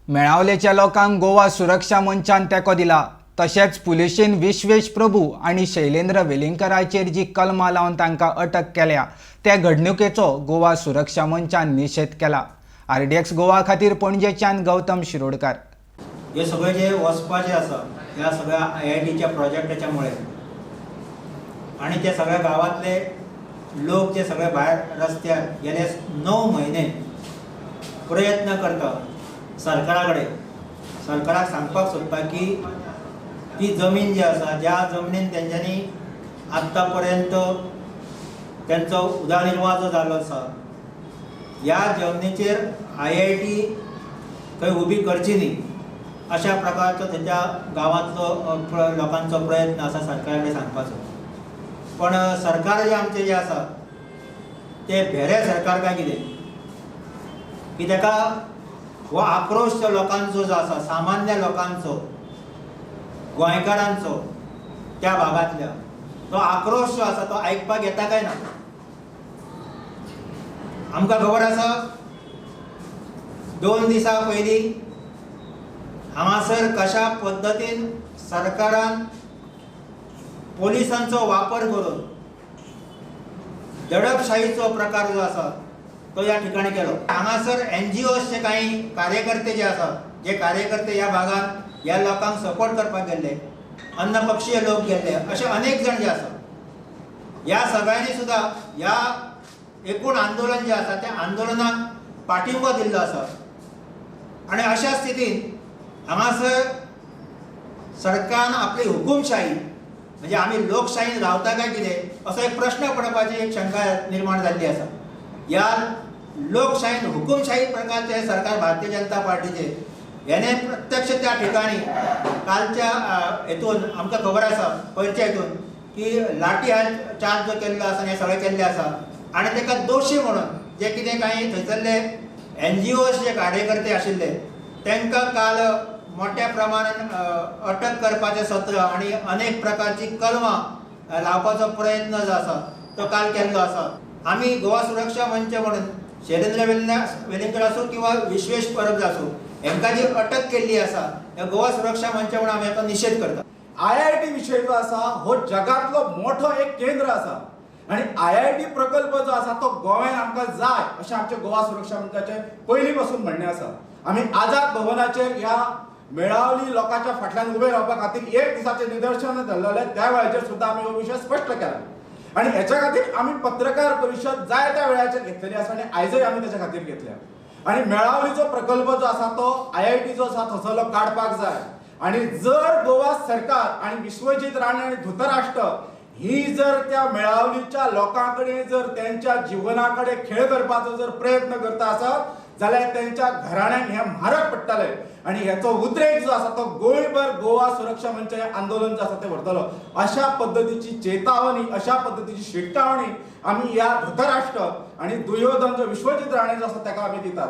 मेळावलेच्या लोकांक गोवा सुरक्षा मंचान तेंको दिला. तशेंच पुलिशेन विश्वेश प्रभू आनी शैलेंद्र वेलिंगकराचेर जी कलमां लावन तांकां अटक केल्या त्या घडणुकेचो गोवा सुरक्षा मंचान निशेध केला. आरडीएक्स गोवा खातीर पणजेच्यान गौतम शिरोडकार. हे सगळे जे वचपाचे आसा ह्या सगळ्या आयआयटीच्या प्रोजेक्टाच्या मुळे आनी ते सगळ्या गांवांतले लोक जे सगळे भायर रस्त्यार गेले 9 म्हयने प्रयत्न करता सरकारा कडेन, सरकाराक सांगपाक सोदता की ती जमीन जी आसा, ज्या जमनीन तेंच्यांनी आत्तां पर्यंत तेंचो उदरनिर्वाह जो जाल्लो आसा, ह्या जमनीचेर आयआयटी थंय उबी करची न्ही अशा प्रकारचो तेंच्या गांवांतलो लोकांचो प्रयत्न आसा सरकारा कडेन सांगपाचो. पण सरकार जे आमचें जें आसा तें भेरे सरकार काय कितें की तेका हो आक्रोश जो लोकांचो जो आसा, सामान्य लोकांचो, गोंयकारांचो त्या भागांतल्या तो आक्रोश जो आसा तो आयकपाक येता काय ना. आमकां खबर आसा 2 दिसां पयलीं हांगासर कशा पद्दतीन सरकारान पोलिसांचो वापर करून दडपशाहीचो प्रकार जो आसा तो ह्या ठिकाणी केलो. हांगासर एनजीओचे कांय कार्यकर्ते जे आसा, जे कार्यकर्ते ह्या भागांत ह्या लोकांक सपोर्ट करपाक गेल्ले, अन्नपक्षीय लोक गेल्ले, अशे अनेक जाण जे आसा, ह्या सगळ्यांनी सुद्दां ह्या एकूण आंदोलन जें आसा त्या आंदोलनाक पाठिंबो दिल्लो आसा. आनी अशा स्थितीन हांगासर सरकारान आपली हुकुमशाही म्हणजे आमी लोकशाहीन रावता काय कितें असो एक प्रश्न पडपाची एक शंका निर्माण जाल्ली आसा. ह्या लोकशाहीन हुकुमशाही प्रकारचे सरकार भारतीय जनता पार्टीचे हेणे प्रत्यक्ष त्या ठिकाणी कालच्या हेतून आमकां खबर आसा पयरच्या हेतून की लाठी चार्ज जो केल्लो आसा हें सगळें केल्लें आसा आनी ताका दोशी म्हणून जे कितें कांय थंयसरले एनजीओस जे कार्यकर्ते आशिल्ले तांकां काल मोठ्या प्रमाणान अटक करपाचें सत्र आनी अनेक प्रकारची कलमां लावपाचो प्रयत्न जो आसा तो काल केल्लो आसा. आमी गोवा सुरक्षा मंच म्हणून शैलेंद्र वेलिंगकर आसूं किंवा विश्वेश परब आसूं हेंकां जी अटक केल्ली आसा ह्या गोवा सुरक्षा मंच म्हणून आमी हाका निशेध करता. आयआयटी विशय जो आसा हो जगांतलो मोठो एक केंद्र आसा आनी आयआयटी प्रकल्प जो आसा तो गोव्यान आमकां जाय अशें आमचें गोवा सुरक्षा मंचाचें पयलीं पासून म्हणणें आसा. आमी आझाद भवनाचेर ह्या मेळावली लोकांच्या फाटल्यान उबे रावपा खातीर एक दिसाचें निदर्शन धरलेलें, त्या वेळाचेर सुद्दां आमी हो विशय स्पश्ट केला आनी हेच्या खातीर आमी पत्रकार परिशद जाय त्या वेळाचेर घेतलेली आसा आनी आयजय आमी तेच्या खातीर घेतल्या. आनी मेळावलीचो प्रकल्प जो आसा तो आयआयटी जो आसा थंयसरलो काडपाक जाय आनी जर गोवा सरकार आनी विश्वजीत राणे आनी धृतराष्ट्र ही जर त्या मेळावलीच्या लोकां कडेन जर तेंच्या जिवना कडेन खेळ करपाचो जर प्रयत्न करता आसत जाल्यार तेंच्या घराण्यांक हें म्हारग पडटलें आनी हेचो उद्रेक जो आसा तो गोंयभर गोवा सुरक्षा मंच हें आंदोलन जें आसा तें व्हरतलो. अशा पद्दतीची चेतावणी, अशा पद्दतीची शिटकावणी आमी ह्या धृतराष्ट्र आनी दुर्योधन जो विश्वजीत राणे जो आसा ताका आमी दितात.